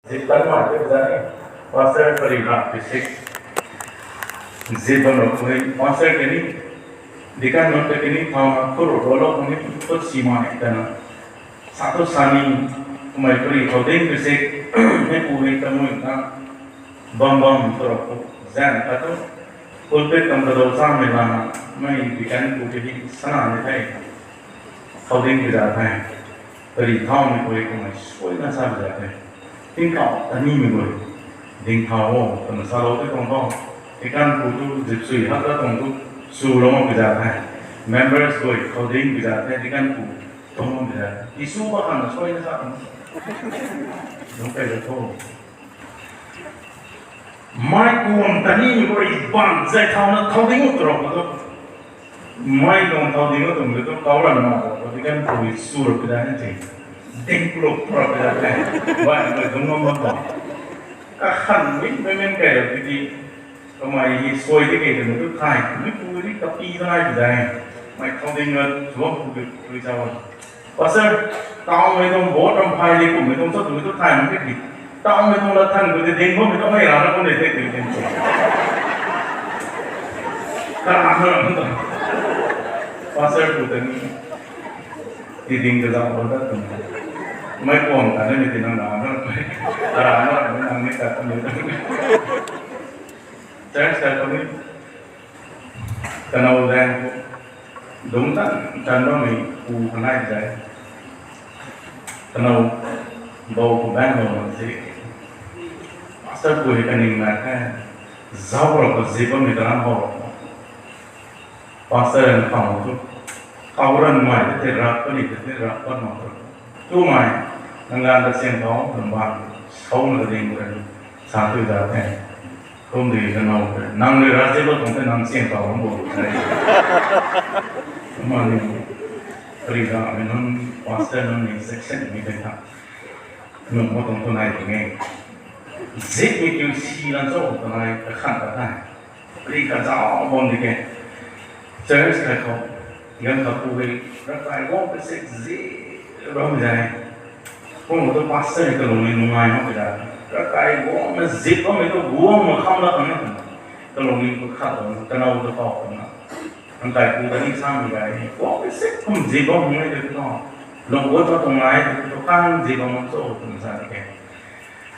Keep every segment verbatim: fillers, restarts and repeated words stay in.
Zip tan mai te zani, pastor pari na pisik. Zip ban rok ni, pastor ke ni, deacon nunc ta ke ni, thau na khuru rolo ni, khut si mai ta na. Sa tu sani, kumai pari khou ding pisik, ni pu ni ta mui na, bam bam tu rok ku, zan ta tu, pulpit kam ka do sa mai la na, mai deacon ku ke ni, sana ni thei. Khou ding pi da thei. Pari thau ni koi kumai, sui na sa pi da thei. Tingkauh ta ni mi gui. Ding thau o, twna salou te tuang tho. Deacon pu tu zip sui hak ta tuang tu su lou mak pi zat the. Members gui khou ding pi zat the, deacon pu tuang mak pi zat the. Isu ba khang na sui na sa tuang. Dungc kai zat tho. Mei kuam ta ni mi gui ban zai thau na thau ding u tu rou tu. Mei tuang thau ding u tuang tu kau ran ma tu, deacon pu i su rou pi da ni the. Ding pu rou pu rou pi da the. Bai na gui dungc ngam mak tuang. Kakhan mi, mi, mi kai rou pi di. Kamei hi sui di kei tu tu thay, mi pu di kapi nai pi dai. Mei thau ding na, zuang pu di, pu di zau. Pastor, taw mei tuang bo ram phai di kum mei tuang sa tu tu thay mei di. Taw mei tuang la than ku di ding bo mei tuang mei ra na kum di te tu ding. Kara na ram tu. Pastor pu ta ni. Ti ding ka zau bo ta tu. Mei kuam ta ni ti nang na na. Kara na ram nang ni ta tu ni. Church ka tu ni. Kanow zaeng khou dungc tan tan bammei pu khanai zai. Kanow bou khou baeng lou mak si. Pastor pu hei kaning na the. Zauc rou khou zip bammei karam bou rou. Pastor na khang tu. Kau ran mai te the rak puni te the rak pan mak tu. Tumei, nang ganv ta siang khou, nang ban, sau na ta ding khou, sa tu da the. Kum di kanow, nang rui ravsic lou tuang the nang siang khou, nang bo the. Kumna ni, pari da, mi nunc, pastor nunc ni section mi the tha. Nunc mo tuang tu nai tuang e. Zip mi kiu si lan cho, tu nai, kakhan ta the. Ri kazauh bam di ke. Church kai khou, ganv khat pu hei, ravkai guang pe sek zi, bam zai. Kum tu pastor ni kalung ni nungai mak ke da. Ravkai guang na zip bam hei tu guang mak kham la kan na. Kalung ni ku khat bam, kanow tu kau kan na. Ravkai pu ta ni sang ni gai. Guang pe sek kum zip bam hei tu tu. Lung guat pa tu ngai tu tu kan zip bam mak cho tu sa di ke.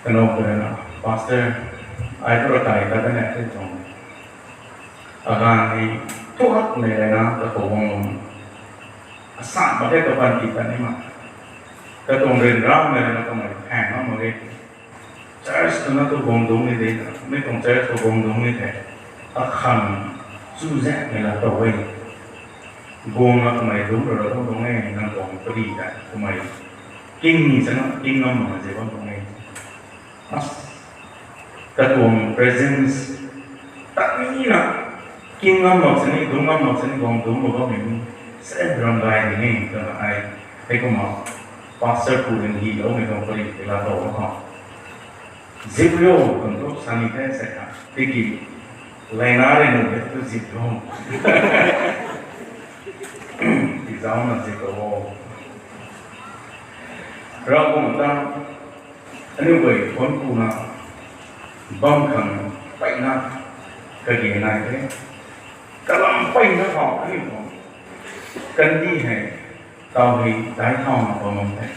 Kanow pui rui na, Pastor, ai tu ravkai ta kan na the tuang. Aganv ni, thu hak nei rui na, kakhou guang lum. Asan mak the kapanty ta ni ma. Katuang ryanramei rui na kamei phang na mak e. Church tu na tu guang dungc ni de na, mi tuang church tu guang dungc ni the. Akhang, chuzaenghmei la tow e. Guang na kamei dungc rui ra dungc dungc e, nang guang pari ta, kamei. King ni sana, king ngam mak na zei bam dungc e. Katuang presence, tak ni na, king ngam mak sini, dungc ngam mak sini, guang dungc mak bammei ni, seren ram gay ni ni, twna ai, hei kumna, pastor pu rin hi loumei tuang pari, la tow na khou. Zip rio, twna tu sani the se kha, tiki, leina ri nu de tu zip rio. Ti zauc na zip rio. Ravguangc ta, aniu guay thuanc kuna, bam khang peyna, kage nai the. Kalam peyna khou aniu khou, kandih hei, taw hei, daic thauna bam bam the.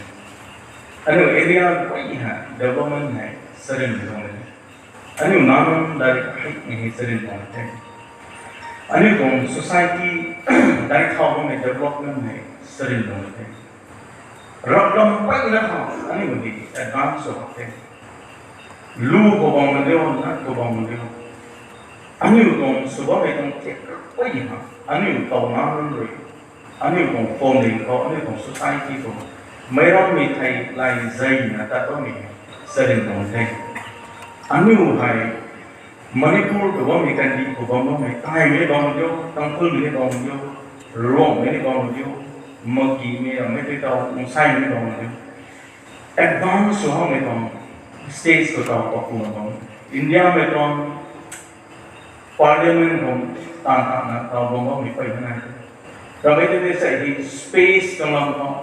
Aniu area guay hei, development hei, sarin tuang the. Aniu nac nunc daic hei, hei sarin tuang the. Aniu tuang society, daic thau bammei development hei, sarin tuang the. Ravguangc peyna khou, aniu di advance sw hak the. Lu khou bam mak diu, nat khou bam mak diu. Aniu tuang sw bammei tuang thiak pey ha, aniu taw nac nunc rui. Aniu tuang family khou, aniu tuang society khou. Meic rammei thei lay zayna tat bammei, sarin tuang the. Aniu hei, Manipur khou bammei, kandih khou bam bammei, Taimei ni bam diu, Tangkhulmei ni bam diu, Ruangmei ni bam diu, Makimei, Rammei tei taw, Mungsaimei ni bam diu. Advance sw hakmei tuang, stage khou taw pakuna bam. Indiamei tuang, Parliament khou taanv takna taw bam bammei peyna nai. Ramei tei tei sei hei space tuang lam khou,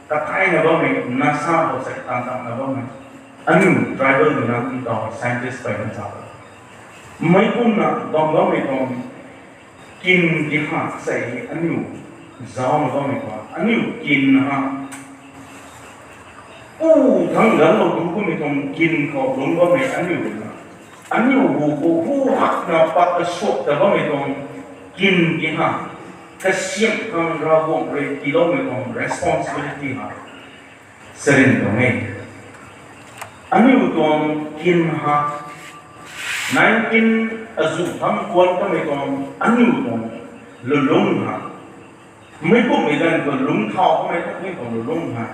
kathaina bammei, NASA khou sei taanv takna bammei. Aniu tribal na ntau scientist peyna cha, meic kumna bam bammei tuang kin ti ha sei aniu zauc na bammei tuang aniu kin ha, u thang ganlou tu kummei tuang kin khou lungc bammei aniu na, aniu hu khou hu hakna pat kasuak ta bammei tuang kin ti ha, kasiamh khang Ravguangc rui tiiloumei tuang responsibility ha, sarin tuang e. Aniu tuang kin ha, nineteen azuh thang kuan kamei tuang aniu tuang lulung ha, meic kumhmei ganv khou lungc thau kamei tuang aniu tuang lulung ha,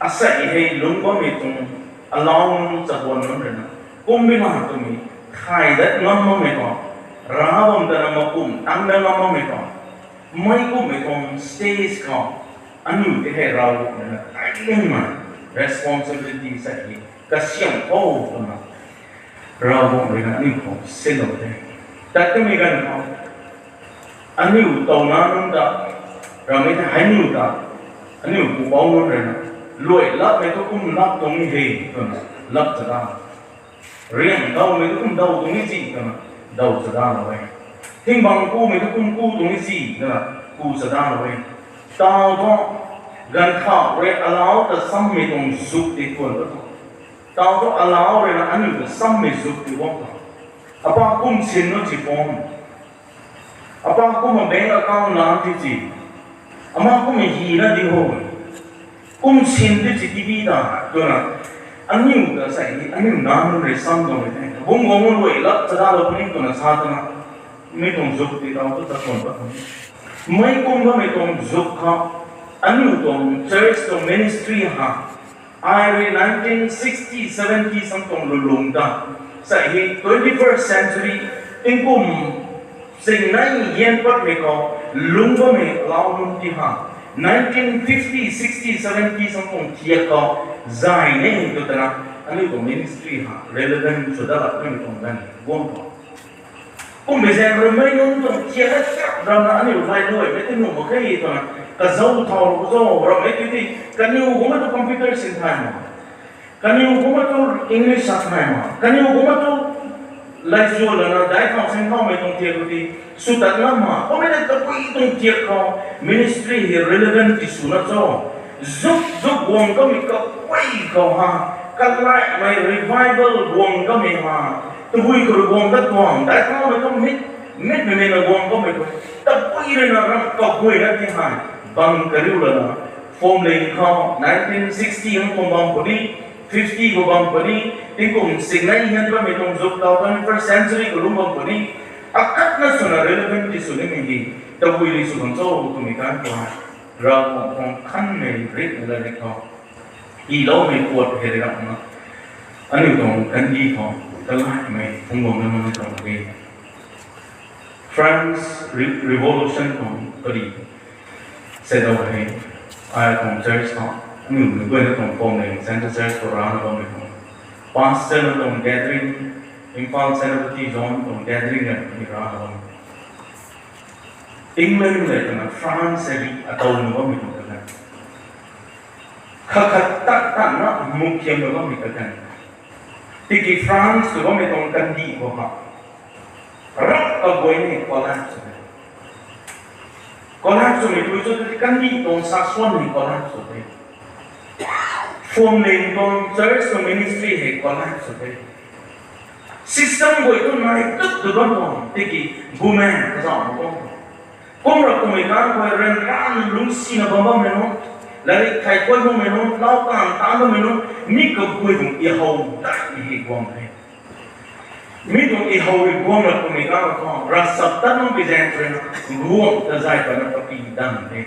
asei hei lungc bammei tuang alau nunc chabuan nunc rui na, kumbi ma twmei, khay dat ngam makmei tuang, ra bam tana makum tang dat ngam makmei tuang, meic kumhmei tuang stage khou, aniu tei hei Ravguangc rui na kailingmei responsibility sei hei kasiamh khou twna, Ravguangc rui na aniu khou sinlou the. Tat kamei ganv khou, aniu tow na nunc ta, ramei ta hei niw ta, aniu pupouc nunc rui na, luai lapmei tu kum lap tuang ni he twna lap chada, riang dawmei tu kum daw tuang ni zi twna daw chadalou e. Thingbang kumei tu kum ku tuang ni zi twna ku chadalou e. Tau thu, ganv khou rui alau ta sammei tuang zuk tei tuan ta thu, tau thu alau rui na aniu ta sammei zuk tei guang ta, apa kum sin nu ci pon, apa kumna bank account lan ti ci, ama kumna hi na di ho, kum sin ti ci tibi ta twna, aniu ta sei ni aniu na nunc rui sam tuang e the, bung guang luai lap chadalou puni twna sa twna, mei tuang zuk tei tau thu ta tuan ta khang, meic kum kamei tuang zuk khou, aniu tuang church tuang ministry ha, ai rui nineteen sixty seventy sam tuang lulung ta, sei hei twenty-first century, tingkum singnei hian patmei khou lungc bammei alau nunc ti ha, nineteen fifty, sixty, seventy sam tuang thiak khou zay ne tw tana, aniu tuang ministry ha relevant sw dat lak nimei tuang ganv guang khou, kummei zaeng rui mei nunc tuang thiak hei chap ramna aniu lai luaimei ti nuh mak khe twna, kazauc thau ru kazauc rammei ti ti, kaniw guangmei tu computer sin thay ma, kaniw guangmei tu English sa thay ma, kaniw guangmei tu laizuan lana daic khou sin thaumei tuang thiak khou ti sw tat ngam ma, kummei tei tabui tuang thiak khou ministry hei relevant ti swna cho, zuk zuk guang kamei kaguay khou ha, kalaihmei revival guang kamei ha, tabui khou rui guang katuang daic thaumei tuang mit, mitmei mei na guang kamei khou, tabui rui na ram kaguayna ti hei bang kariu lana, phwamling khou nineteen sixty hang tuang bam puni, fifty khou bam puni, tingkum singnei hian patmei tuang zuk tau twenty-first century khou lungc bam puni, akhatna swna relevant ti sw nimei hei tabui rui sw bam cho twmei kan khou hei, Ravguangc tuang khanmei ritmei latrik khou tiiloumei puat hei rui ramna, aniu tuang kandih khou kalaihmei phungc guang na makmei tuang e. France Re-, Revolution tuang padi seidaw hei, ai tuang church khou, aniu mei guayna tuang phwamling Central Church khou rana bammei tuang, pastor na tuang gathering, Imphal Senapati Zone tuang gathering na ni rana bammei, England lev twna France hei ri atow nu bammei tuang kaganv, khat khat tat tatna mukhiam nu bammei kaganv, tiki France tw bammei tuang kandih khou ha, rap kaguay ni collapse sw the. Collapse swmei tui cho tiki kandih tuang sasuan ni collapse sw the. Phwamling tuang church tuang ministry hei collapse sw the. System guay tu nai tut tu bam tuang tiki bumaeng kazauh bam tuang, kum rap twmei kan khou ryanran lungcsina bam bammei nunc, latrik thei kuay bammei nunc, lau taanv taanc bammei nunc, mi kaguay tuang ihow daihmei hei guang the. Mi tuang ihow rui guang rap twmei kan khou ravchap tat nunc pi zaeng rui na, guang ta zay patna kapi dam the.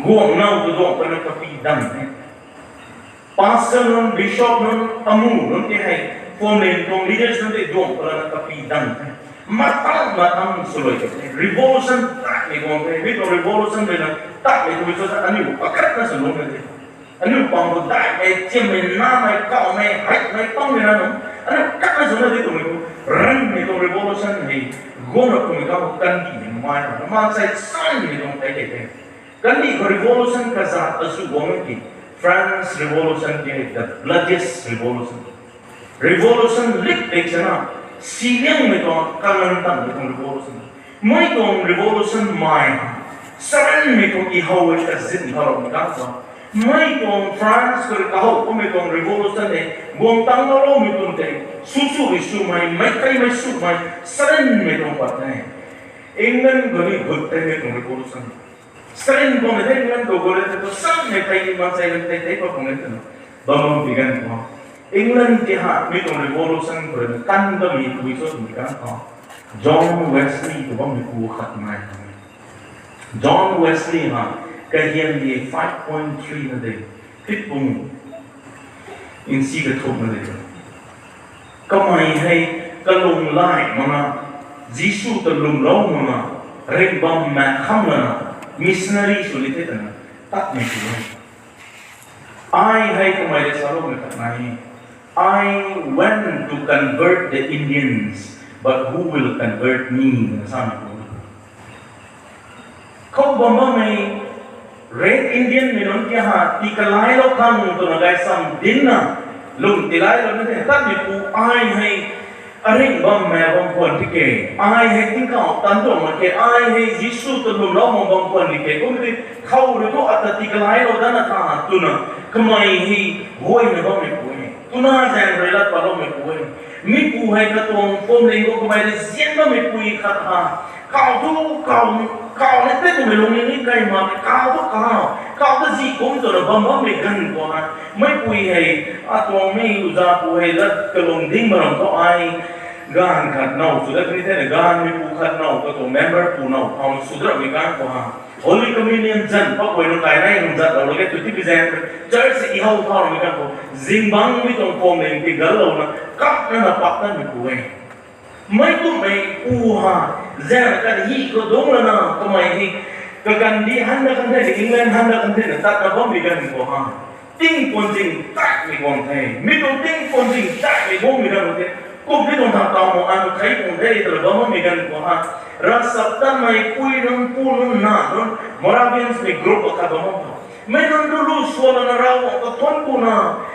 Guang now ta duang patna kapi dam the. Pastor nunc, bishop nunc, amu nunc ti hei, phwamling tuang leaders nunc tei duang patna kapi dam the. Matang matang swluai the. Revolution tatmei guang the. Mi tuang revolution rui na tatmei twmei cho ta aniu akhatna sw lung na the. Aniu pang khou daihmei, chiammei, namei, kawmei, heimei, pangmei na nunc, aniu akhatna sw na di twmei khou, ranmei tuang revolution hei guang rap twmei kan khou kandih hei mai na, maansei sanmei tuang tei tei the. Kandih khou revolution kazat azu guang e ki, France Revolution ke the bloodiest revolution. Revolution lik lik sana, siliangmei tuang, kanan tanmei tuang revolution. Mei tuang revolution mei, saranmei tuang i how e kazin tharamei kan ta. Mei tuang France khou kahow kummei tuang revolution e, guang tang lou loumei tuang tei, su su rui sumei, meic theimei sumei, saranmei tuang pat e. England khou ni gut theimei tuang revolution. Saran bam the England khou gut e tu samei thei ni maansei kan thei thei pa khang e twna bam bam pi ganv khou, England ke ha mi tuang revolution khou rui kan bammei pui cho twmei ganv khou, John Wesley tw bammei pu khat nai. John Wesley ha, kahian di five point three na de, phit pung, inch kathumh na de. Kamei hei kalung lai makna, Jisu ta lwmlou makna, ringhbam maek kham lana, missionary sw ni the twna tatmei sw e. Ai hei kamei rui saloumei khat nai e, I went to convert the Indians, but who will convert me? Twna samei pu. Khou bam bammei Red Indianmei nunc ki ha tii kalailou khang twna gaysam dincna, lung tiilailou na the tatmei pu ai hei, aringh bam maek bam khwan di ke, ai hei tingkauh tan tuang mak ke, ai hei Jisu ta lwmlou mak bam khwan di ke, kum di, khou rui thu ata tii kalailou datna tha twna, kamei hei guayna bammei pu e, twna zaeng rui lat patloumei pu e. Mi pu hei katuang phuamling khou kamei rui zian bammei pui khat ha, kau thu, kau, kau ni tei twmei lungning ni kai mak ke, kau thu kau, kau ta zi kum twna bam bammei ganv khou ha, meipui hei, atuang mi uza pu hei lat kalung ding maram thu ai, ganv khat now sw dat ni thena, ganvmei pu khat now katuang member pu now khou sw dat ramei ganv khou ha, Holy Communion zan paguayna kai nai nung zatlou la ke tw tipi zaeng rui church i how thau ramei ganv khou zingbangc mi tuang phuamling tii gallouna, kapna na pak tanmei pu e. Mei kummei pu ha, zaeng kan hi khou dungc lana kamei hei, kakandih han da kan the, England han da kan thena tatna bammei ganv khou ha, tingpuan zing taimei guang the, mi tuang tingpuan zing taimei guangmei ganv the, kum ni tuang tha taw mak an thei pung the twna bam bammei ganv khou ha, ravchaptatmei pui nunc pu nunc na nunc Moraviansmei group akhat bam bam tho. Mei nunc lu lu swanlana Ravguangc ta thuanc kuna,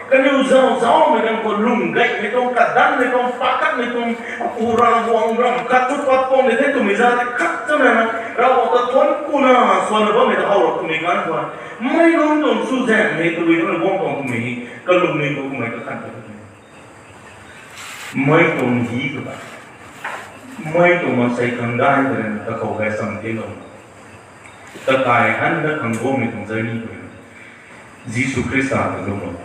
kaniw zau zaumei ganv khou lung gaymei tuang, kadanmei tuang, pakatmei tuang, apu Ravguangc ram khat thu pat pang de the twmei za tei khat twna, Ravguangc ta thuanc kuna, swanna bammei ta how rap twmei ganv khou, mei nunc tuang chuzaenghmei tabui nunc guang tuang twmei hei kalungning khou kummei kakhan ta mei tuang hi khou ta, mei tuang maansei khang dai ta rana kakhou gaysam tiilou, kakai han dat khang guangmei tuang journey khou, Jisu Khrista ta lwmlou.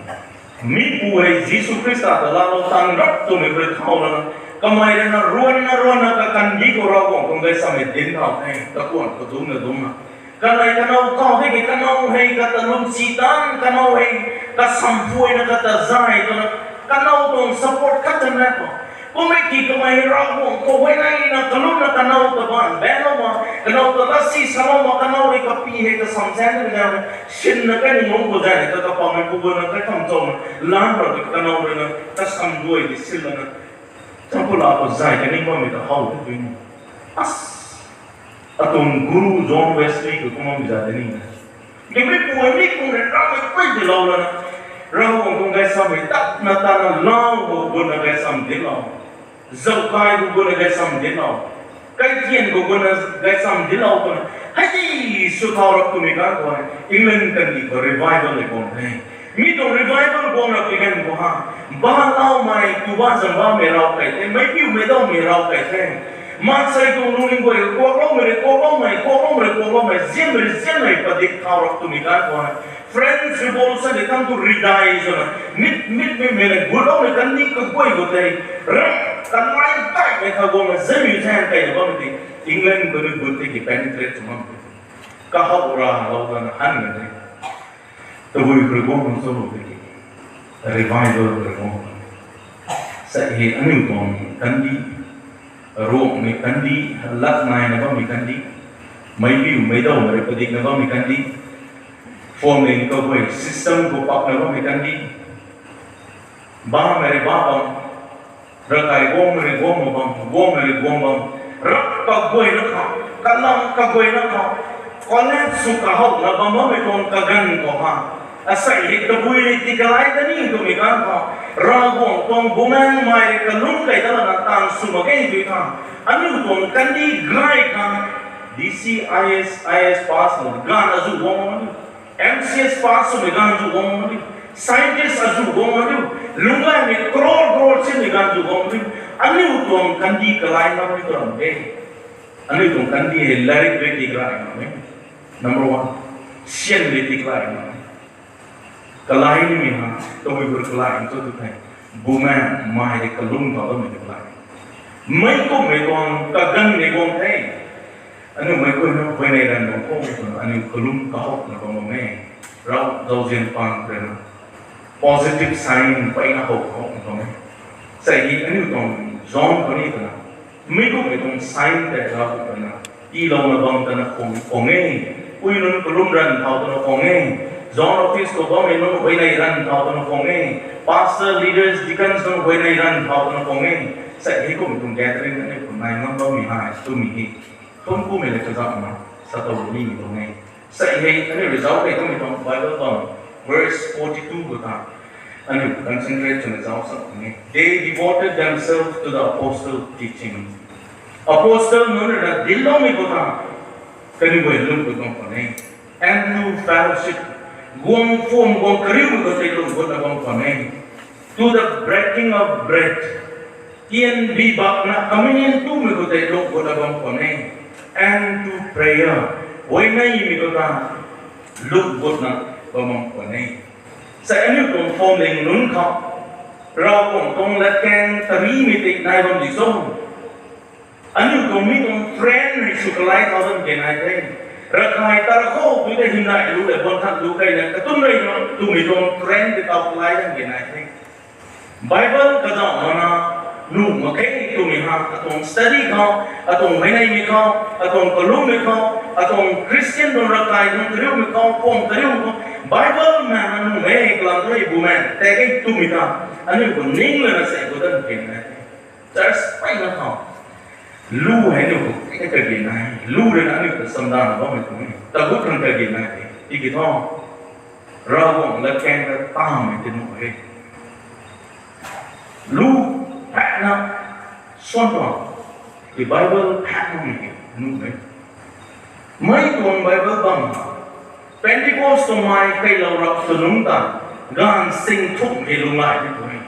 Mi pu hei Jisu Khrista ta laalou tang rap twmei rui thau lana, kamei rui na ruanna ruanna kakandih khou Ravguangc tuang gaysammei dinc thau the, kakuan khou dungcna dungcna. Kanei kanow khou hei ki kanow hei kata lwmsi tan, kanow hei kasam phuayna kata zay twna, kanow tuang support khat tan na khou. Kummei ki kamei Ravguangc khou huayneyna kalumna kanow ta baanv banclou ma, kanow ta latsi salou ma, kanow rui kapi hei kasam zaeng twmei zaeng sinna kaning lungc khou zaeng ta kapammei pu guna kaikham chowna, lan rap kanow rui na kasam duai di sinlana, champula khou zay kaning bammei ta how the pui. Atuang guru John Wesley khou kumna mi za de ni na. Kemei pu hei mi kum rui rammei pui dilou lana, Ravguangc tuang gaysammei tatna tatna lau khou guna gaysam dinclou, zauhkai khou guna gaysam dinclou, kaitian khou guna gaysam dinclou twna, hei di sw thau rap twmei ganv khou, England kandih khou revival le guang the. Mi tuang revival guang rap pi ganv khou ha, baloumei, tu ba zang bammei rav kai the, meic piumei dawmei rav kai the. Maansei tuang lungning guay kuakloumei rui kuakloumei, kuakloumei rui kuakloumei, zianmei rui zianmei padik thau rap twmei ganv khou, French Revolution de tang tu ridai swna, mit, mit, mit, mit na gutloumei kandih kaguay khou tei, ram, kanmei taimei tha guangna, zamiu zaeng kaina bammei di, England khou ni gut tei ki penetrate sw bam the. Kahow ra lou lana han na the. Tabui khou rui guang nung cho lou tei ki, revival khou rui guang. Sa hei aniu tuang kandih, Ruangmei kandih, lat naina bammei kandih, meic piumei dawmei rui padikna bammei kandih, phuamling kaguay system khou pakna bammei kandih, bamei rui ba bam, ravkai guangmei rui guang bam, guangmei rui guang bam, rap kaguayna khou, kalam kaguayna khou, collapse sw kahowna bam bammei tuang kaganv khou ha, Asei hei tabui rui tii kalai ta ni twmei ganv khou, Ravguangc tuang bumaengmei rui kalum kei dat lana taanv sw mak ge tui tha, aniu tuang kandih gay khang, D C, I S, I S pass swmei ganv azuh guang mak ni, M C S pass swmei ganv azuh guang mak ni, scientist azuh guang mak ni, lunglaymei crore crore simei ganv azuh guang mak ni, aniu tuang kandih kalai ngam ni tw ram de. Aniu tuang kandih hei lairik rui tii kalai ngam e. Number one, syan rui tii kalai ngam e. Kalai nimei ha, tabui gur kalai cho tu the. Bumaengmei rui kalum thau dammei kalai. Meic kumhmei tuang kaganv ni guang the. Aniu meic kumhmei huayney ranv bam khou twna aniu kalum kahowna bam bam e. Rav zauzian pang rui na positive sign peyna how kahowna bam e. Sei hei aniu tuang John khou ni twna, meic kumhmei tuang sign tei Rav khou twna tiilouna bam twna khang khang e. Pui nunc kalum ranv thau twna khang e. John office khou bammei nunc huayney ranv thau twna khang e. Pastor, leaders, deacons nunc huayney ranv thau twna khang e. Sei hei kumhmei tuang gathering aniu khou nai ngam bammei hei twmei hei thum kumhmei le kazauhna sa tow nimei tuang e. Sei hei aniu result tei twmei tuang Bible bam verse forty two khou ta aniu concentrate swna zauc sa tuang e. They devoted themselves to the apostle teaching. Apostle nunc rui na dincloumei khou ta kaniw guay lung gut bam khwan e. And to fellowship, guang phwam guang kariumei khou tei lung gutna bam khwan e. To the breaking of bread, tian bi bakna communion tumei khou tei lung gutna bam khwan e. And to prayer, huayneymei khou ta lung gutna bam bam khwan e. Sei aniu tuang phuamling nunc khou Ravguangc tuang latkaeng tarimei tei nai bam di cho? Aniu tuang mi tuang trend hei sw kalai thau dam ke nai the. Ravkai tar khou tui ta hymdaih lu le bam than lu keyna katum rey na twmei tuang trend tei taw kalai dam ke nai the. Bible kazauh mana nuh mak khe twmei ha, atuang study khou, atuang huayneymei khou, atuang kalummei khou, atuang Christian tuang ravkai tuang kariumei khou, phuam kariumei khou, Bible mei na nuh e kalam tu e bumaeng tei e twmei ta aniu khou ning lana sei khou dam ke nai. Church peyna khou lu hei aniu khou kage nai, lu rui na aniu ta samdan bammei tuang e, tagut khang kage nai e. Tiki thu Ravguangc latkaeng ta tamei tei nuh e. Lu phatna swan tuang, ki Bible phatna mei nuh e. Mei tuang Bible bam Pentecost tuang mei keylou rap sw nungc ta gaanv sing thumh hei lunghlaic ni tuang e.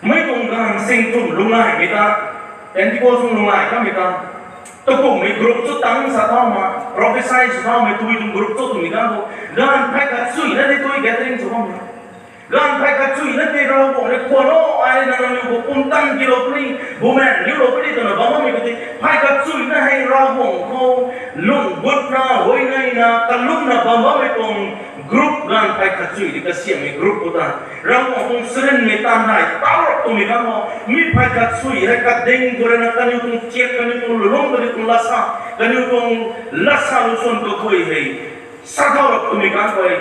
Mei tuang gaanv sing thumh lunghlaicmei ta, Pentecost tuang lunghlaic kamei ta, takumhmei group chu tang sa thaumei, prophecy sw thaumei tui tuang group chu twmei ganv khou, gaanv phey khat chuina tei tui gathering sw bammei, gaanv phey khat chuina tei Ravguangc rui khwan o, ai na nangniw khou pumtan tiilou puni, bumaeng niwlou puni twna bam bammei khou tei phey khat chuina hei Ravguangc khou lung gutna, huayneyna, kalumna bam bammei tuang group, gaanv phey khat chui di kasiammei group khou ta Ravguangc tuang charynmei taanv nai tau rap twmei ganv khou, mi phey khat chui hei kading khou rui na kaniw tuang thiak, kaniw tuang lulungc, kaniw tuang lasa, kaniw tuang lasa lu swan kakhui hei sa thau rap twmei ganv khou,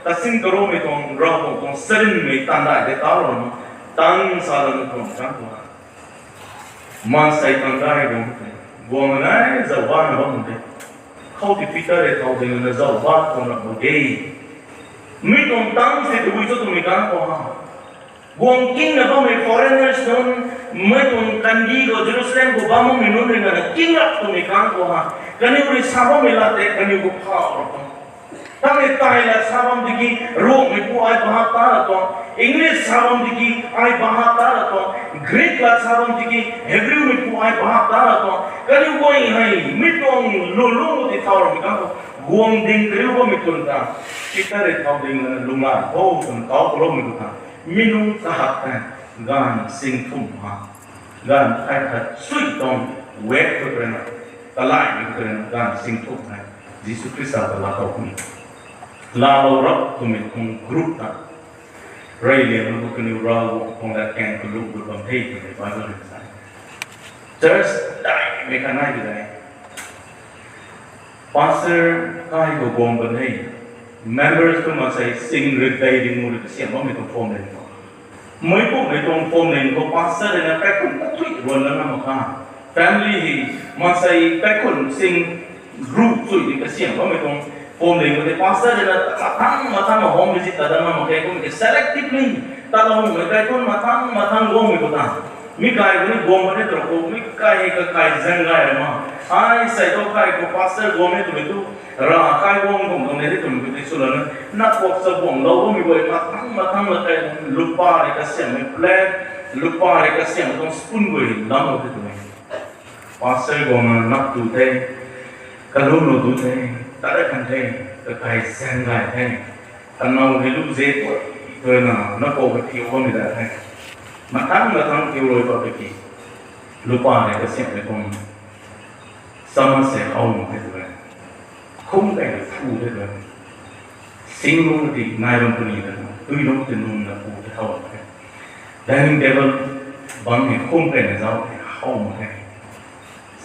kasing karoumei tuang Ravguangc tuang charynmei taanv nai tei tau rap, tang sa lana tuang ganv khou maansei tang gay guang the, guang nai zauc bana bam the. Khou ti Peter rui thau ding na zauc ba tuang rap mak ge. Mi tuang tang se tabui cho twmei ganv khou ha, guang kingna bammei foreigners nunc, mei tuang kandih khou Jerusalem khou bam bammei nunc rui na king rap twmei ganv khou ha, kaniw rui sa bammei lat tei kaniw khou phau rap tuang. Tangmei tai lat sa bam tiki, Ruangmeipu ai bahap ta ra tuang. English sa bam tiki, ai bahap ta ra tuang. Greek lat sa bam tiki, Hebrewmeipu ai bahap ta ra tuang. Kaniw guay hei mi tuang lulungc ti thau ramei ganv khou, guang ding kariu bammei tun ta, Peter rui thau ding lana lunghlaic khou twna kau kaloumei khou ta, mi nunc kahak tei gaanv sing thumh ha, gaanv phey khat chui tuang wet khou rui na, kalaimei khou rui na gaanv sing thumh hei Jisu Khrista ta laa tow puni. Laalou rap twmei tuang group ta reyliangmei khou kaniw Ravguangc tuang latkaeng kalum gut bam the twmei Bible rui sa e. Church daihmei khat nai di de. Pastor kai khou guang bam the. Members tu maansei sing rui dei ding mu rui kasiam bammei tuang phuamling khou, meic kumhmei tuang phuamling khou pastor rui na kaikhun kathui ruan lana mak kha. Family hei maansei kaikhun sing ruh chui di kasiam bammei tuang Kum ding khou tei pastor rui na mathang mathang home visit ta dat mak khe, kum ke selectively ta lou mei kai kum mathang mathang guangmei khou ta. Mi kai khou ni guang mak ni tw khou, mi kai hei kakai zaeng gay ra ma. Ai sei tu kai khou pastor guang ni twmei tu, ra kai guang kum tuang ni twmei khou tei swlana, na kuak sa guang lou mei guay mathang mathang la kai lupa rui kasiammei plate, lupa rui kasiammei tuang spoon guay lam lou the twmei. Pastor guangna nap tu the, kalum lou tu the, ta dat kan the, kakai zaeng gay the, kanow hei lu ze tu, tu na, na kou ka thiu bammei da the. Mathang mathang thiu rui pa tiki, lupa rui kasiammei tuang, chamas se how mak the tu e. Khum kai na phu the tu e. Sing lung ti nai lung puni ta, tui lung ti nung na phu the how mak the. Dining table bang hei khum kai na zauc the how mak the.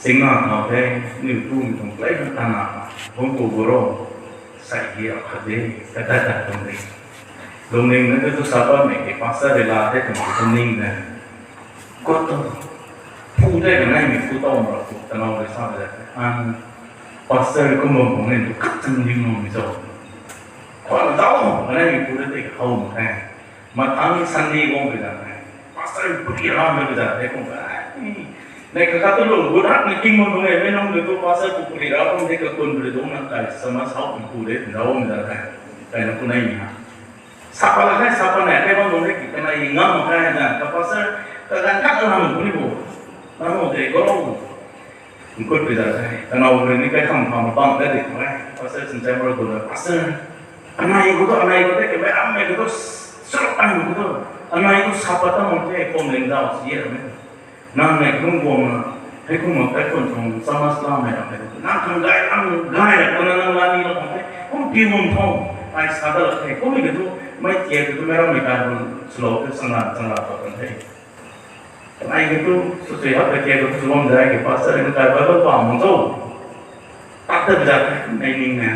Sing na thau the, niw tumei tuang plate na ta na, bang kou goro, sai hi rap khat de, kadat dat tuang de. Lungning na tu sa bammei ke pastor rui la the tuang tu ning na. Kot tu, phu tei kaneimei phu tow mak tu, kanow rui sa de. An, pastor kum bam bam ni tu khat tan ding nuhmei zauc. Khwan zauc, kaneimei phu tei how mak the. Mathang Sunday guang pi zat the. Pastor puri ram pi zat the kum ka. Nei kakhat tu lung gut hat ni king bam bam ni, mei nung tu pastor pu puri ram bam the kakun puri dungc na kai chamas how pu de zauc mi zat the. Kai na pu nei mi ha. Sapa la the, sapa nei the bam bam the ki kanei ngam mak khe zan ka pastor kaganv khat lam pu ni bo. Na ho de go. Nkut pi zat the, kanow rui ni kai tham tham bam ta di khou e. Pastor Sinchamber khou na, pastor, anei khou tu, anei khou tei, kamei rammei khou tu, swlou ai khou tu, anei khou sapa ta mak the, kum ling zauc si e rammei. Nang nei lung guang na, hei kum mak kai khun tuang chamas lamei rammei. Nang khang gay, nang gay ra, nang, nang la ni la mak the, kum pi mum tho, ai sa ta lak the, kummei khou tu, mei tia khou tu, mei rammei kai bam swlou the, changla, changla ta kan the. Kanei khou tu, sw sui hap ta tia khou tu, sw bam zai ke, pastor ni kai Bible pa mak cho. Tak ta zat the, nei ning na,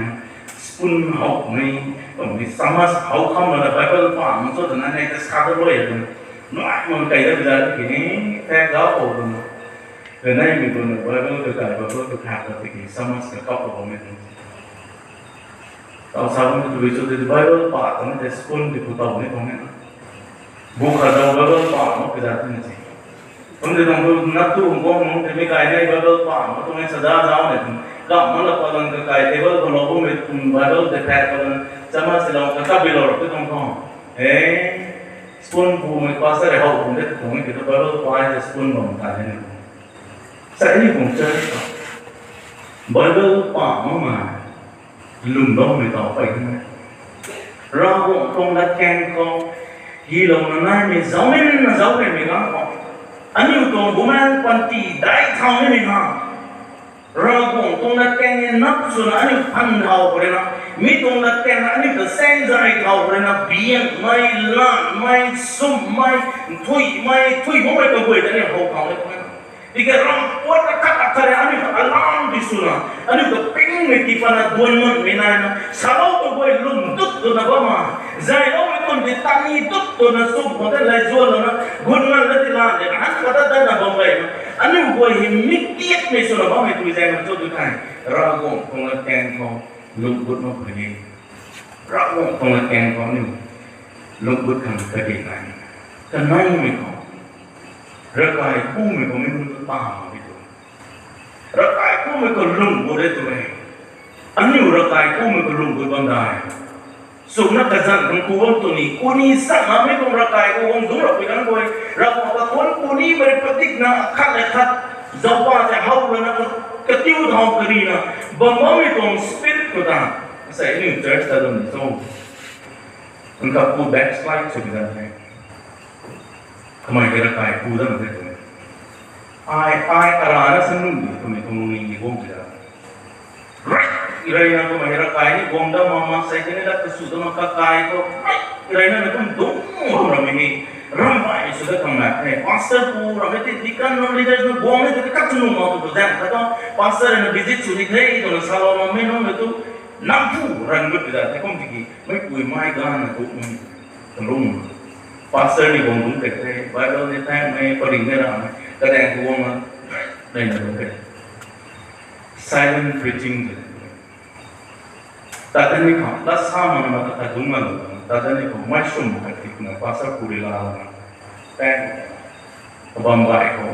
spoon how mei, tuang mei chamas how kham la Bible pa mak cho, twna nei ta sa ta rui e twna. Nuai mak kai ta zat the ki ni, thak zauc khou twna. Kaneimei twna Bible kakai, Bible kakhak ta tiki chamas kakap khou mei twna. Tau sa bam tu tui cho tei Bible pa tuang tei spoon ti phu tow ni tuang e. Bu khat zauc Bible pa mak pi zat the na si. Kum tei tuang tu nap tu guang nung tei mi kai nei Bible pa mak tuang e sa da zauc nei tuang. Kam mak la pa lang kakai table khou lou bammei tuang Bible tei pat pa lang chamas se lou kakap bi lou rap tei tuang tuang. E, spoon pumei pastor rui how kum de tuang e ki tu Bible pa e spoon bam ta ni. Sa ni kum church khou Bible pa makmei lwmloumei tau pey the. Ravguangc tuang latkaeng khou hylouna naimei zauc nin na zauc kaimei ganv khou, aniu tuang bumaengc panty dai thau nimei ha, Ravguangc tuang latkaeng e nap swna aniu phan thau khou rui na, mi tuang latkaeng na aniu ta saengzay thau khou rui na, biangmei, lanmei, sumhmei, nthuihmei, nthui makmei kaguay ta aniu how thau ni khou rui na. Tiki ram puat akhat akhat rui aniu ta alarm di swna, aniu ta pingmei ti patna duan manmei naina, salou kaguay lwm dut twna bam ma, zayloumei kum ti tani dut twna sum khou ta lay zuanlouna, gun nganv na ti lan de, han khat ta datna bam gay na, aniu guay hei mi tiatmei swna bammei tui zaeng na cho tu thei, Ravguangc tuang latkaeng khou lungh gut mak puni. Ravguangc tuang latkaeng khou aniu lungh gut khang kadi nai. Kaneimei khou, ravkai kumei khou mi nunc tu ta mak di tu. Ravkai kumei khou lungh gut de tu e. Aniu ravkai kumei khou lungh gut bam dai. Sumna kazanc khang ku bam tu ni, ku ni sa makmei tuang ravkai khou guang dungc rap pui nunc guay, Ravguangc ta thuanc ku nimei patikna khat le khat, zaupa tei how lana, katiu thau karina, bam bammei tuang spirit khou ta, asei aniu church ta lum ni cho. Nang kha ku backslide sw pi dan the. Kamei hei ravkai ku dam the twmei. Ai, ai, arana sa nunc di twmei tuang lungning di guang pi dan. Rai, rai na kamei hei ravkai ni guang dam ma, ma sei kani lat kasu dam ma kakai khou. Rai, rai na na kum dungc kum rammei ni. Ramhmei sw dat khang mak the. Pastor pu rammei ti deacon na leaders na guang ni tiki khat sw nuh mak tu zaeng khat tu. Pastor na visit sw ni the twna salou makmei nunc na tu. Nang pu ran gut pi dan the kum tiki. Meipui mei ganv na tu, um, kalum. Pastor ni guang dungc kek the, Bible ni thaengmei, paringmei ramei, kadaeng khou guang na, nei na dungc kek. Silent preaching tu. Tat tei ni khou, lat sa mana mata khat dungc ngalou, tat tei ni khou, mei swm khat tikna pastor pu rui laa lana, pang, kabam bai khou,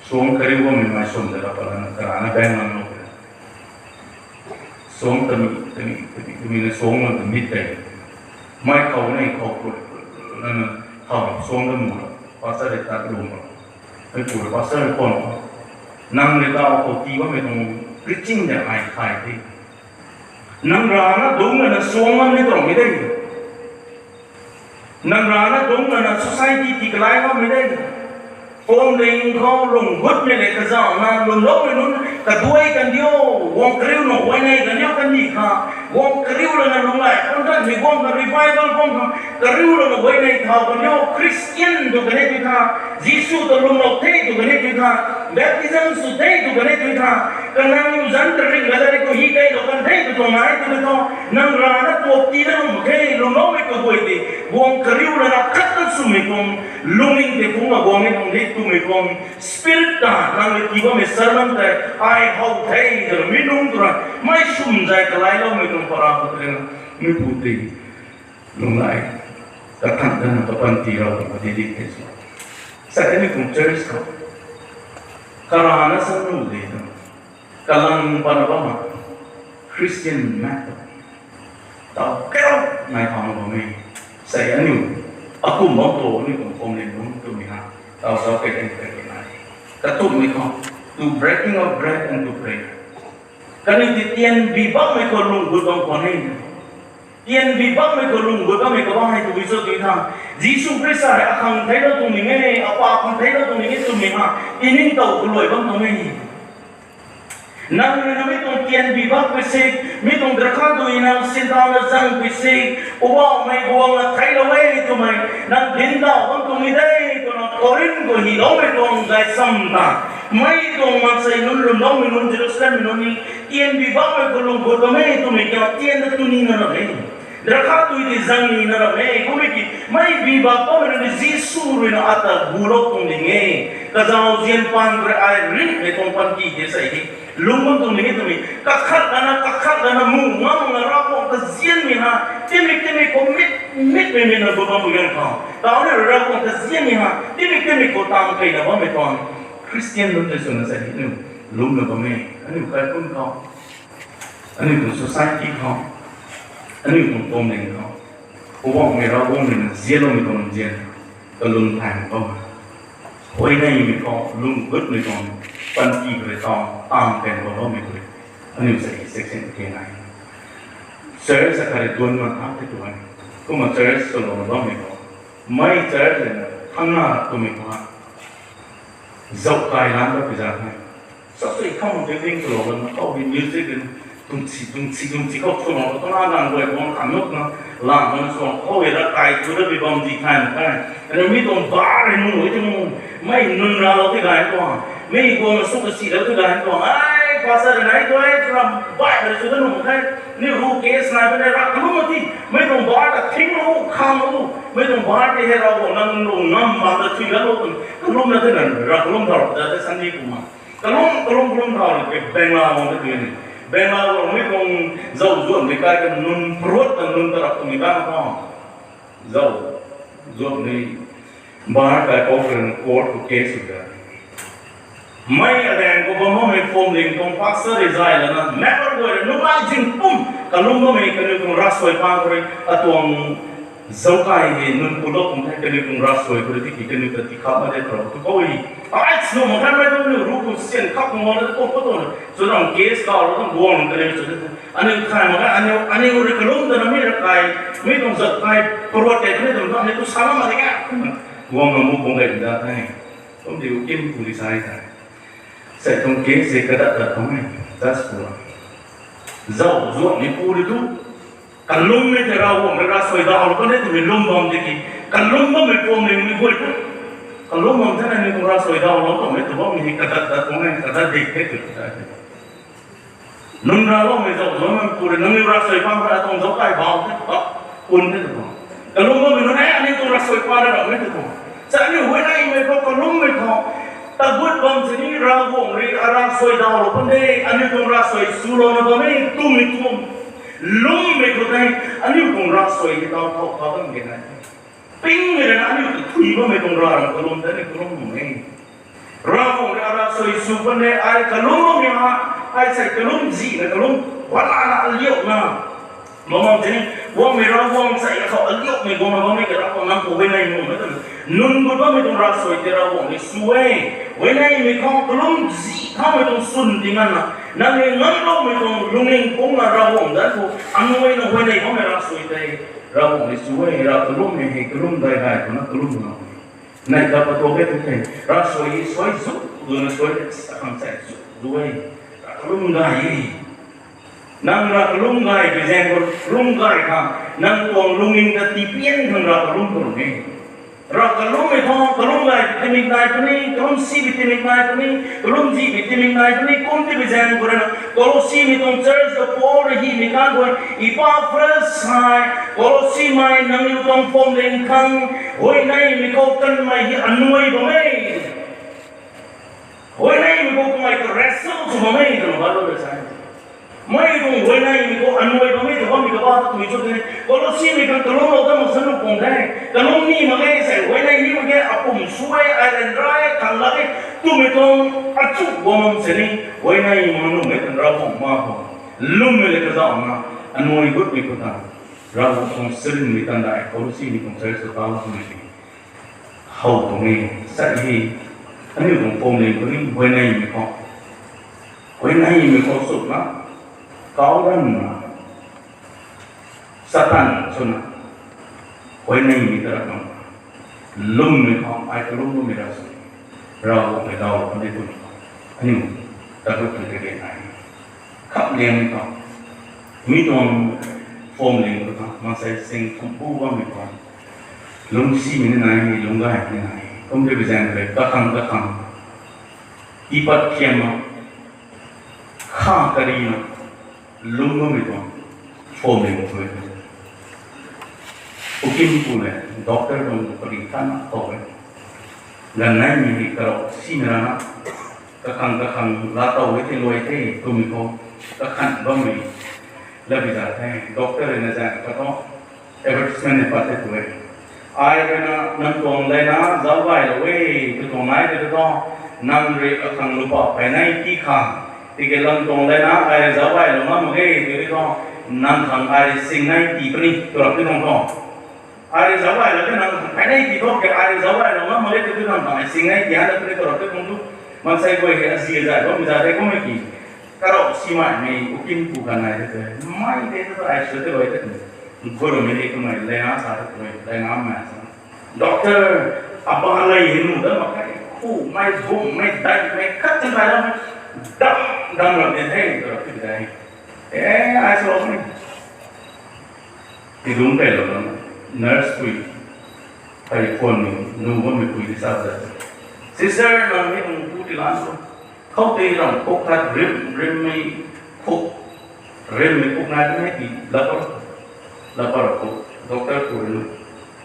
suang kariu bammei mei swm ta rap lana, karana bang ngalou. Suang tami, tami, tami, tami na suang ngalou ta mit tei. Mei khou ni khou pui, lana, khou suang ta mu la, pastor rui tat lung la. Mei pu rui pastor rui khwan, nang rui ta khou tii bammei tuang preaching de ai khai the. Nang rana dungc lana suang ngam ni tuang mi de. Nang rana dungc lana society ti kalai ngammei de. Phone ling khou lung gutmei le kazauhna lwmloumei nunc kaduai kandiu, guang kariu na huayney kandiu kandih kha, guang kariu lana lunghlaic kum tanmei guang ka revival guang kha, kariu lana huayney thau kandiu, Christian tw kani tui tha, Jisu ta lwmlou the tw kani tui tha, baptism sw the tw kani tui tha, kanang zanc ta ringh ka ta ni khou hi keylou kan the tw tuang nai tw ni tho, nang rana tuak tii na lum khe, lwmloumei kaguay tei, guang kariu lana khat na swmei tuang, lungning tei phungc na guang ni tuang the twmei tuang, spirit ta nang rui tii bammei sermon tei, ai how the, twna mi nungc twna, mei swm zay kalailoumei tuang para khou tei, mi pu tei, lunghlaic, kathan dana kapanty rau ta pati di the sw. Sa kani tuang church khou, karana sa nu de na, kalang pana bam ma, Christian mak ta, tau kau nai khang bam e, sa aniu, akum bam tu aniu tuang phone ling nunc twmei ha, tau tau kei tei kei nai, katumhmei khou, to breaking of bread and to pray. Kaniw ti tian bi bammei khou lung gut bam khwan e. Tian bi bammei khou lung gut bammei kabang hei tabui cho tui tha, Jisu Khrista hei akhang theilou tuang ning e, apa khang theilou tuang ning e twmei ha, tiningtow kaluai bam tuang e. Nang rui na mi tuang tian bi bak pui sik, mi tuang drakha dui nang sintaw na zang pui sik, Poubauhmei guangna theilou e twmei, nang dinc daw bam tuang ni de, twna Korinth khou hyloumei tuang gaychamv ta, mei tuang maansei nunc, lwmloumei nunc, Jerusalemmei nunc ni, tian bi bakmei khou lung gut bam e twmei kiu tian ta tu nina ram e. Drakha dui ti zang nina ram e, kummei ki, mei bi bak bammei nunc ni Jisu rui na ata gulou tuang ning e. Kazauzian paan rui ai ringhmei tuang panty tei sei di, lung bam tuang ning e twmei, kakhat lana, kakhat lana mu ngam na Ravguangc kazianmei ha, timik timik khou mit, mitmei mi na gut bammei ganv khou, tau ni Ravguangc kazianmei ha, timik timik khou tam keyna bammei tuang, Christian nunc tei swna sei di aniu, lungna bam e, aniu kaikhunc khou, aniu tuang society khou, aniu tuang tuang ning khou, Poubauhmei Ravguangc rui na zianloumei tuang nzian, kalum thay mak bam, huayneymei khou lung gutmei tuang, panty khou rui tang, tam pen bam bammei khou rui, aniu sei section khe nai. Church akhat rui duan man hak the tu e. Kumna church swlouna bammei khou, mei church rui na thangna twmei khou ha, zauhkai lam ta pi za the. Sa sui kham building swlou lana khou bi music rui tumsi tumsi tumsi khou swlou lana tuna nang guay guang khan nukna, lang lana swlou khou e ra kai tu ra bi bam di thay mak khe. Aniu mi tuang bar rui nu e tu, mei nunc ralou ti gay tuang, mei guang sw kasilou ti gay tuang, ai pastor nai tu e, ram bai rui sw ta nu mak khe. Ni ru case nai bam e ra kalum ti, mei tuang bar ta thinglou, khanglou, mei tuang bar tei hei Ravguangc nang lung ngam bam ta thui galou tuang, kalumna tei na ra kalum thau ta tei Sunday kumna. Kalum, kalum, kalum thau ni ke Bengaluru ta tui ni. Bengaluru mi tuang zauc zuanmei kai ka nunc pruat ta nunc tarap twmei kan khou, zauc zuanmei bar kaipouc rui court khou case sw ta, mei adaeng khou bam bammei phwamling tuang pastor rui zay lana member guay rui nungai zing pum, kalum bammei kaniw tuang ravsuai pang khou rui atuang zauc kai hei nunc pulou kum the, kaniw tuang ravsuai khou rui tiki kaniw ta tikhap ma de khou tu khou e. Ai sw mak khanmei tuang ni ru khou sian khap mak na tu khou tu na, sw tuang case kaw lou tuang guang kaniw sw the. Aniu thay mak khe, aniu, aniu rui kalum ta na mi ravkai, mi tuang zauc kai, pruat tei kaniw tuang aniu tu sa lam ma de khe, kumna guang na mu bung gay ta the. Kum diu kim pu di sai the. Sei tuang case se kadat dat tuang e, just pu la. Zauc zuanmei pu rui tu, kalummei tei Ravguangc rui ravsuai daw lou kan e twmei lum bam tiki, kalum bammei phwamling mei guay tu, kalum bam thena ni tuang ravsuai daw lou tuang e tw bammei hei kadat dat tuang e, kadat dik the tw ta the. Nunc raloumei zauc zuanmei pu rui nangniw ravsuai pang khou atuang zauc kai bau the, bau, pun the tw tuang. Kalum bammei nunc e, aniu tuang ravsuai pa ra rammei tw tuang. Sa aniu huayneymei khou kalummei khou, tagut bam sini Ravguangc rui aravsuai daw lou kan de, aniu tuang ravsuai swlouna bam e twmei tuang. Lummei khou tei, aniu tuang ravsuai tei tau thau thau bam ge na. Pingmei rana aniu ta thui bammei tuang ravram kalum ta aniu kalum nuh e. Ravguangc rui ravsuai sw pan e, ai kalum bammei ha, ai sei kalum zihna kalum, walana aliuna. Mamam tini, guangmei Ravguangc sei akhou aliumei guangna bammei ka Ravguangc nang khou huayneymei nuhmei tuang, nunc gut bammei tuang ravsuai tei Ravguangc rui sw e. Huayneymei khou kalum zih thaumei tuang swn ti nganvna, nang rui ngamloumei tuang lungning pungna Ravguangc danc khou anuaina huayney bammei ravsuai tei Ravguangc rui sw e. Rav kalummei hei kalum dai gay khou na kalum na. Neih ta patuak e tu the, ravsuai suai zu, duna suai, akhang sei zu, zu e, rav kalum gay e. Nang rav kalum gay bi zaeng khou, kalum gay khang, nang tuang lungning ta tipian khang rav kalum kalum e. Rav kalummei khou, kalum gay bi timik nai puni, kalum si bi timik nai puni, kalum zih bi timik nai puni, kum ti bi zaeng khou rana, Kolosimei tuang church ta Paul rui hymei kan khou, Epafras hei, Kolosimei nangniw tuang phuamling khang, huayneymei khou kanmei hei anuai bam e. Huayneymei khou kamei ta wrestle sw bam e twna Bible rui sa e. Mei tuang huayneymei khou anuai bam e tw bammei kabah ta tui chu tei, Kolosimei khang kalumlou ta mak sa nuh pung the. Kalum ni mak ge sei, huayney ni mak ge, apum sw e, ai ryanra e, khang lak e, twmei tuang achu guang bam sini, huayney mak nuhmei tan Ravguangc ma khou, lummei le kazauhna, anuai gutmei khou ta, Ravguangc tuang charynmei tan dai, Kolosimei tuang church ta tau twmei ti how tuang e, sa e, aniu tuang phuamling khou ni huayneymei khou, huayneymei khou chuna, kau ranna, Satan swna, huayneymei ta ram lummei khou, ai kalum lummei ravsuai, Ravguangc mei daw khou ni twna, aniu, ta gut tei kage nai. Khap liangmei khou, mi tuang phuamling khou ta, maansei sing thumh bu bammei khou, lungcsimei ni nai, lungcgaymei ni nai, kum ti bi zaeng khou rui, kakhang kakhang, tiipat khiamna, kha karina, lungc bammei tuang, phuamling khou e. Ukimpu le, doctor tuang pari thanna tow e. Ganv naimei hei karau simei rana, kakhang kakhang laa tow e the luai the twmei khou, kakhan bammei, labi za the, doctor rui na zaeng kha thu, advertisement ni pat the tu e. Ai rui na nang tuang leina zauc gaylou e, tw tuang nai tei tu thu, nang rui akhang lupa phaynei tii khang, tiki lam tuang leina ai rui zauc gaylou ngam mak ge tw tei thu, nang khang ai rui singnei tii puni, tw rap tei tuang thu. Ai rui zauc gaylou the nang phaynei tii thu, ke ai rui zauc gaylou ngam mak ge tw tei nang khang ai singnei tii han da puni, tw rap tei tuang tu. Maansei guay hei azi zay bammei za the kummei ki. Karau simaimei ukimpu ganv nai tei tu e. Mei tei tu ai sw tei guay tei tu. Gurumei ni kamei leina sa tei tu e, leina mei sa. Doctor, aba lei hei nu dat mak khe, khumei, bungmei, daihmei, khat chin kai lamei, dam, dam ram di the, tw rap tei de. E, ai swlou ni. Ti lungc kailou na, nurse pui, phey phuanmei, nu bammei pui ti sa de. Sister, nang ni nang pu ti lan sw. Khoutei ram khuk khat rim, rimmei khuk, rimmei khuk nai tu ni ti, lapar, lapar khuk, doctor pu rui nu,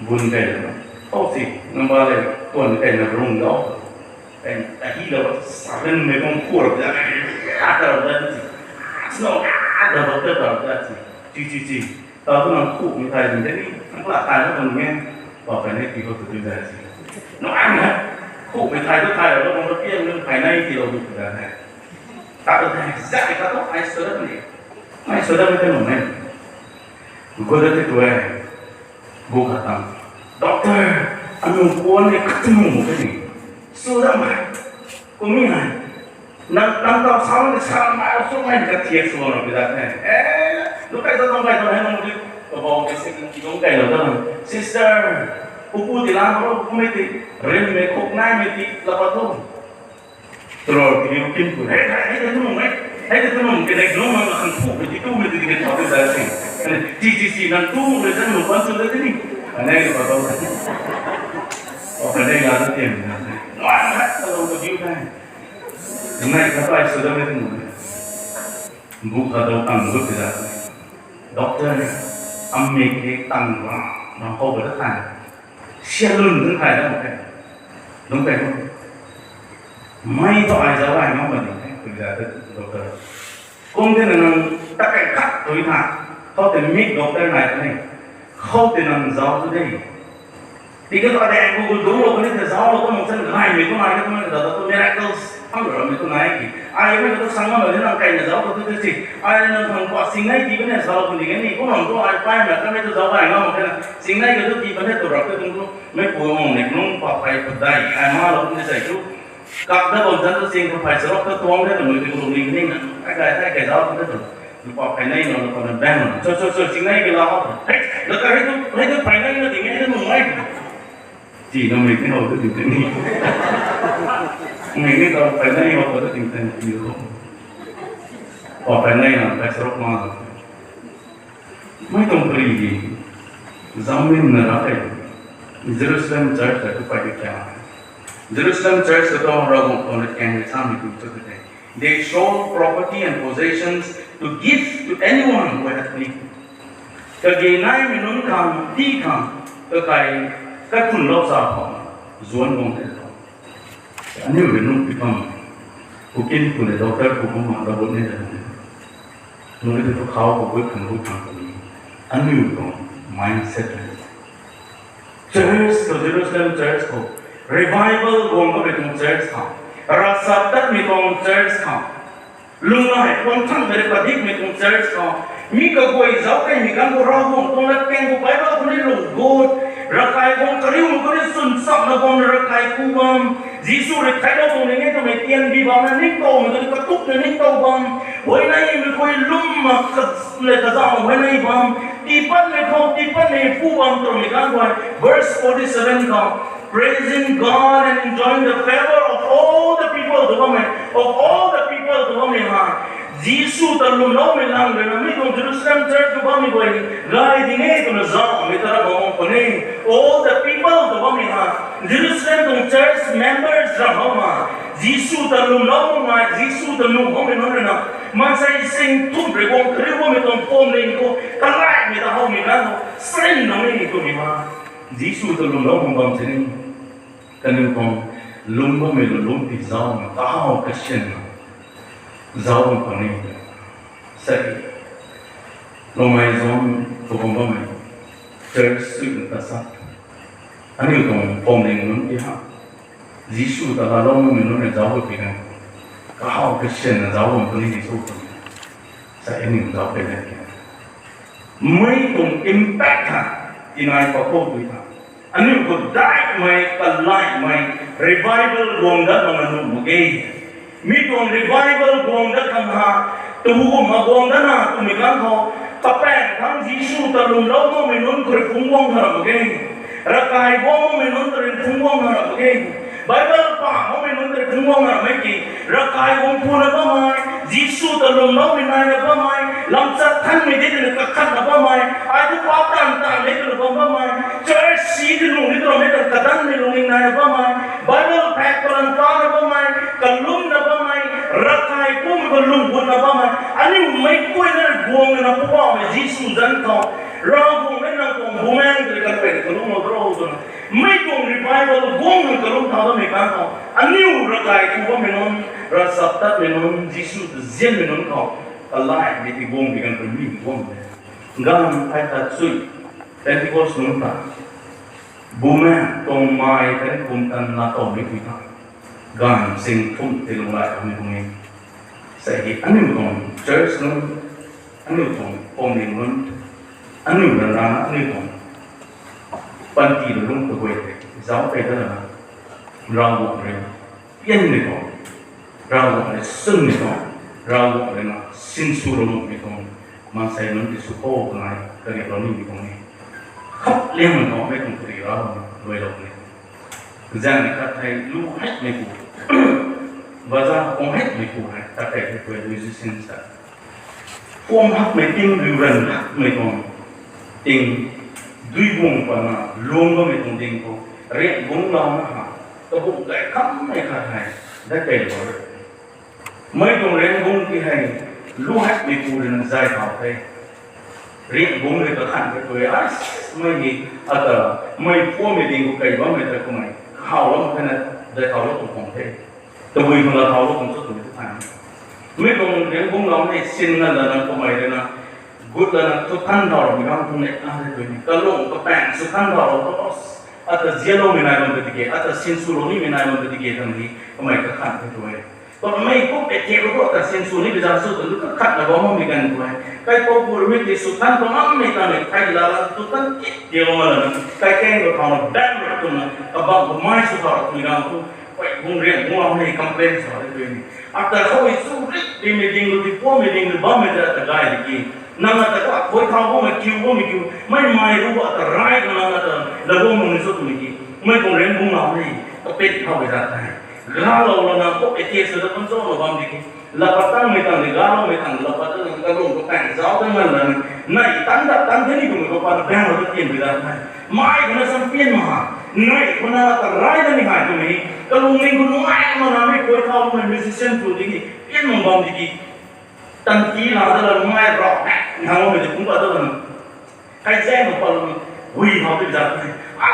bun kailou na. Khou si, nang ba le, tuan kaina rung dau. Kaina, ta hi lou, sa rimmei tuang khur, ta, ta, ta, ta, si. Snow, ta, ta, ta, ta, ta, si. Chi, chi, chi. Ta tu nang khumei thay ding tei ni, nang la thay na tuang e. Pa phey ni tii khou tu tui zay si. Nang, khumei thay tu thay lou, nang piang nang phey ni tiilou tu tui zay. Ta tu tei, zay kha tu, ai sw dat ni. Ai sw dat ni tei nung e. Gut dat tei tu e. Bu khat tang. Doctor, aniu puan ni khat tu nung mak khe ni. Sw dat mei. Kum ni hei. Nang, nang tau sa ni sa mei, sw mei ni kathiak sw ram pi dat the. E, lu kai ta tuang kai tuang hei nang di. Kabau di sik nang di tuang kai lou ta nang. Sister, upu ti lan lou, upu mei ti, rimmei khuk naimei ti, lapa tu. Tro ti ni ukimpu. Hei, hei, hei, tu nung mei. Hei, tu nung, ke dai nung nang khang khuk mei ti, tu mei ti, ke thau ti da si. Ti, ti, ti, nang tu mei ta nung pan tu da ti ni. Anei lapa tu. O, anei la tu tian. Nang, nang, ta lou ta diu kai. Nai kha pai sw dat mei tu nung. Bu khat dou tang gut ti da. Doctor ni, ammei khe tang ra, nang khou ba ta than. Sia lun tun thay da mak khe. Lung kai khou. Mei tu ai zauc ai ngam mak ni khe, tw za ta doctor. Kum tei na nang ta kai khat tui tha. Khou tei mik doctor nai ta ni. Khou tei nang zauc tu de. Tiki ta de Google dungclou puni the zauclou ta mak san gaymei tu nai na kumna ta tu miracles tham ramei tu nai ki. Ai mei tu sang ngam ni nang kaina zauc ta tu si. Ai nang khang pa singnei ti bane zauc puni kani. Kum ram tu ai pai na kamei tu zauc ai ngam khe na. Singnei ka tu ti bane tu rap tu tung tu. Mei pu mong ni nung pa phey padai. Ai ma lou puni sai tu. Kak da bam zan tu sing pa phey sarok ta tuang de tu mei tu lung ning ning na. Ai kai thai kai zauc tu tu. Lu pa phey nei na lu pa na bang na. Cho cho cho singnei ki la ho. Hei, la ka hei tu, hei tu phey nei na ding hei tu nung mai. Ti na mei ni ho tu ding ni. Mei ni ta phey nei ho tu ding tan ti ho. Pa phey nei na phey sarok ma. Mei tuang pari di, zauc ning na ra tei, Jerusalem church ta tu pai di kya. Jerusalem church ta tuang Ravguangc tuang lat kang rui samei tu cho tei. They sold property and possessions to give to anyone who had need. Kage naimei nunc khang, ti khang, kakai, kathunlou sa khang, zuanc guang tei tho. Aniu rui nunc pi khang, kukin ku le doctor ku khang mak da bot ni da. Nunc rui tu khou khou gut khang gut khang puni. Aniu tuang mindset rui. Church khou, Jerusalem church khou, revival guang kamei tuang church khou, ravchaptatmei tuang church khou, lungna hei puan thangmei rui padikmei tuang church khou, mi kaguay zauc kaimei ganv khou Ravguangc tuang lat kang khou Bible khou ni lung gut, ravkai guang kariu khou ni chwn chamna guangna ravkai ku bam, Jisu rui theilou tuang ning e twmei tian bi bamna ningtowmei khou ni katupna ningtow bam, huayneymei guay lwm mak ka, le kazauh huayney bam, tiipatmei khou tiipatmei pu bam twmei ganv guay, verse forty seven khou, praising God and enjoying the favor of all the people tu bammei, of all the people tu bammei ha. Jisu ta lwmloumei lang rui na mi tuang Jerusalem church tu bammei guay, gay ding e twna zaumei ta ram bam puni, all the people tu bammei ha. Jerusalem tuang church members ram bam ma, Jisu ta lwmlou bam nai, Jisu ta nuh bammei nunc rui na, maansei sing thumh rui guang kariu bammei tuang phuamling khou kalaimei ta howmei ganv khou, srin nang ni twmei ha. Jisu ta lwmlou bam bam sini. Kaniw tuang lwm bammei lwm ti zauc na, kahaw kasyan na, zauc bam khang ni. Sei, Longmei John khou bam bammei, church sui na ta sa. Aniu tuang phuamling nunc ti ha. Jisu ta laalou bammei nunc rui zauc bam pi na. Kahaw kasyan na zauc bam khang ni Jisu ta. Sei aniu zauc pey na ki. Mei tuang impact ha, tinai pa khou tui tha. Aniu khou daihmei, kalaimei, revival guang dat bam na nuh mak ge. Mi tuang revival guang dat khang ha, tu kum a guang dat na twmei ganv khou, kapaeng thangc Jisu ta lwmlou makmei nunc khou rui phungc guang na ram mak ge. Ravkai guang makmei nunc ta rui phungc guang na ram mak ge. Bible pa makmei nunc ta rui phungc guang na ram mak ge. Ravkai guang phuna bammei, Jisu ta lwmloumei naina bammei, lamchat thanmei de twna kakhatna bammei, ai tu paap taanv taanv de twna bam bammei, church si tei nuh ni twmei ta kadanmei lungning naina bammei, Bible phak palan pana bammei, kalumna bammei, ravkai kummei kalum gutna bammei, aniu meic guayna rui guangna Poubauhmei Jisu zanc khou, Ravguangc mei nang tuang bumaeng tei rui kanpei kalumlou dro twna, mei tuang revival guang nang kalum thau bammei ganv khou, aniu ravkai ku bammei nunc, ravchaptatmei nunc, Jisu ta nzianmei nunc khou, kalaimei ti guang bi ganv khou mi guang de. Ganv phey ta chui, Pentecost nunc ta, bumaeng tuang mai kani kum tan laatowmei ti ta, ganv sing thumh tei lunghlailoumei tuang e. Sei hei aniu tuang church nunc, aniu tuang phuamling nunc, aniu rana, aniu tuang panty lungc kaguay tei zauc pey dat lana, Ravguangc rui pianmei tuang, Ravguangc rui swnmei tuang, Ravguangc rui na sinswlou nuhmei tuang, maansei nunc ti sw khou kanei kariaklou nimei tuang e. Khat liangmei tuang mei tuang pari Ravguangc luailou ni. Zaeng khat hei lu heimeipu, baza kuang heimeipu hei ta kei hei tuai musicians ta, kuang hakmei ting, riu ran hakmei tuang ting, dui guang pana luang bammei tuang ding khou, riak bungclouna ha, kabung kai khammei khat hei dat kei lou. Mei tuang riak bung ti hei lu heimeipu rui na zay thau the. Riak bung rui kakhan kei tu e, ai, mei ni, ata, mei phuammei ding khou kei bammei ta kamei kahawlou thena, zay thaulou tuang khang the. Tabui khang la thaulou tuang cho twmei ta thay. Mei tuang riak bungclou ni sin nganv lana kamei rui na, Gut lana thu than thau rau mi gang thu ne a the tui ni. Kalung kapaeng sw than thau rau thu, ata zialoumei nai bam ta tiki, ata sinswlou nimei nai bam ta tiki tang ni, kamei kakhan the tui. Kamei kum e the ko ata sinsw ni biza sw tu kakhat na bam mi gan tui. Kaipouc pu rui mi ti sw than ko ngammei tang ni, kai la la tu than ki ti lo ma la. Kai keng ko thau na bam ra tu na, kabam ko mai sw thau tu ni gang thu. Kai bung riang bung lau ni complain sa le tui ni. Ata khou i chu rik ti mi ding lu ti po mi ding lu bam mi ta ta gai di ki. Nang ata ka khui thau bam mi kiu bam mi kiu. Mei mai ru ba ta rai ka nang ata la bam mi sw tu mi ki. Mei bung riang bung lau ni. Ka pet thau i da thai. Ga lou la nang ko e ti sw da bam zo na bam di ki. Lapa tangmei tang ni, galoumei tang, lapa tang ni, kalung kapaeng zauc tang ngan la ni, nai tang da tang the ni kum ko pa na bang lo ta tian bi da nai. Mai khou na sam pian ma, nai khou na ta rai da ni hai kum ni, kalung ning khou nungai ma na mi koi thau mei musician tu di ni, pian mak bam di ki, tan ti la da la nungai rau, nang lo mei de kum pa da la na. Kai zaeng khou pat lou, hui thau tei zat the. A,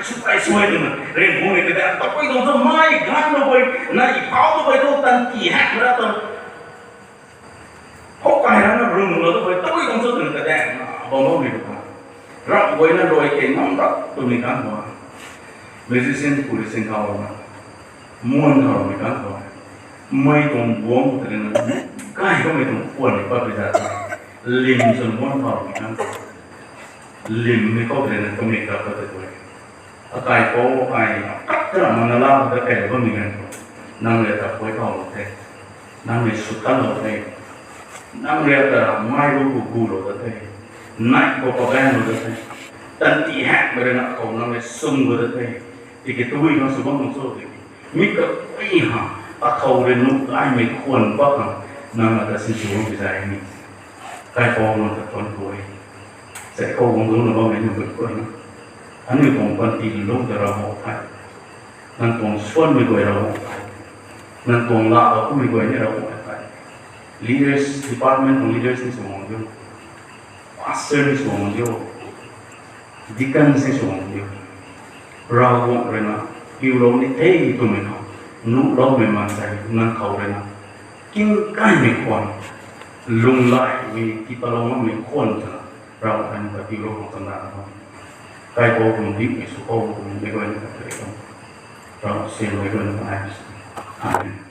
sw kai suai twna, ringhpouc ni kadaeng, tabui tuang thu mai ganv lou guay, nai phau tu guay thu tan ti hak ra ta. Khou kai rana rung lou tu guay, tabui tuang thu twna kadaeng, bam bam ni tu pa. Ram guayna rui kei ngam rap twmei ganv khou, musician pu rui sing khou na, muan khou mei ganv khou, mei tuang buang ta rina, kai khou mei tuang puan ni pat pi zat the. Lim chwn muan khou mei ganv khou, lim ni khou rina kamei kap ta tei. Akaipouc ai, kap ta mana la ta kai bammei ganv khou, nang rui ta khui thau lou the, nang rui sw tan lou the, nang rui ta mai ru gu gu lou ta the, nai khou pa bang lou ta the, tan ti hak mei rui na khou nang rui sum gu ta the, tiki tabui nang sw bam nang cho tiki. Mi kapui ha, akhou rui nuh gaymei khwan pat khang, nang ata sinsw bam pi zai ni. Kaipouc nang ta tuan khui. Sai khou guang lungna bammei nuh gut khui na. Aniu tuang panty lung ta Ravguangc the. Nang tuang suanmei guay Ravguangc the. Nang tuang la ta kummei guay ni Ravguangc the. Leaders, department tuang leaders ni sw guang diu. Pastor ni sw guang diu. Deacon ni sw guang diu. Ravguangc rui na, piulou ni the twmei khou, nuhloumei maansei nang khou rui na, king kaimei khwan, lunglaimei, tipalou ngammei khwan twna, Ravguangc rui na ta piulou khang chamna khou. Kaipouc tuang dihmei sw khou tuang mei guay ni ta tei khang. Ravguangc sian mei guay ni ta ai. Amen.